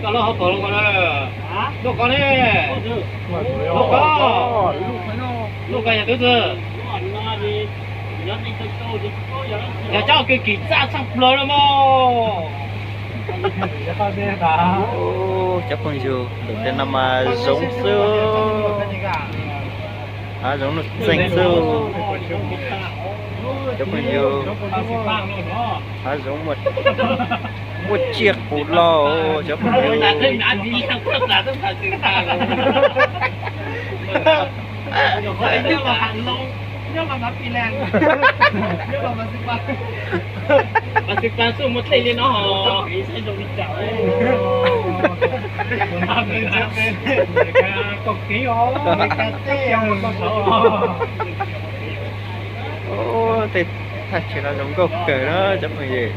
Koj lub hauv paus lub ko na. Lub ko ne. Lub ko. Lub ko yog twb twg? Yog cov kws kim txaj tshaj plaws no mog. Cov phooj ywg, ntawm tej no mas zoov xwb, hav zoov nuj txeeg xwb. Cov phooj ywg, hav zoov muaj tsiaj qus los cov phooj ywg. Tej thaj chaw no zoo nkauj kawg na cov phooj ywg.